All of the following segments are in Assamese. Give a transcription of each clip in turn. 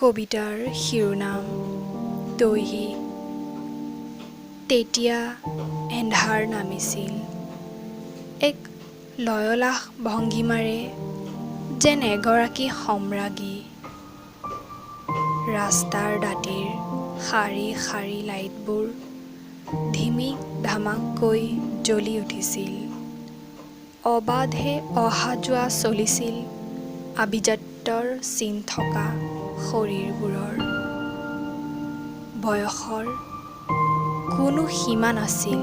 কবিতাৰ শিৰোনাম দৈহিক। তেতিয়া এন্ধাৰ নামিছিল। এক লয়লাস ভংগীমাৰে যেন এগৰাকী সম্ৰাজ্ঞী। ৰাস্তাৰ দাঁতিৰ শাৰী শাৰী লাইটবোৰ ধিমিক ধামাককৈ জ্বলি উঠিছিল। অবাধে অহা যোৱা চলিছিল আভিজাত্যৰ চিন থকা শৰীৰবোৰৰ। বয়সৰ কোনো সীমা নাছিল।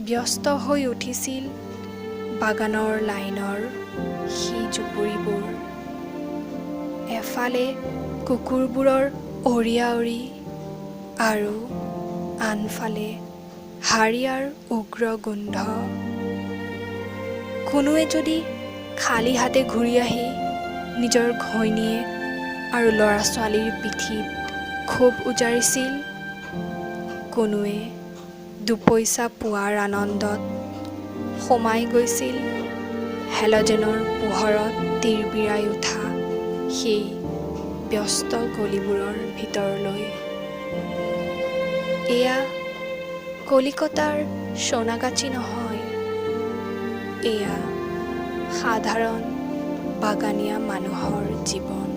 ব্যস্ত হৈ উঠিছিল বাগানৰ লাইনৰ সেই জুপুৰিবোৰ। এফালে কুকুৰবোৰৰ অৰিয়াঅৰি আৰু আনফালে হাৰিয়াৰ উগ্ৰ গোন্ধ। কোনোৱে যদি খালী হাতে ঘূৰি আহি নিজৰ ঘৈণীয়েক আৰু ল'ৰা ছোৱালীৰ পিঠিত ক্ষোভ উজাৰিছিল, কোনোৱে দুপইচা পোৱাৰ আনন্দত সোমাই গৈছিল হেল'জেনৰ পোহৰত তিৰবিৰাই উঠা সেই ব্যস্ত গলিবোৰৰ ভিতৰলৈ। এয়া কলিকতাৰ সোণাগাছি নহয়, এয়া সাধাৰণ বাগানীয়া মানুহৰ জীৱন।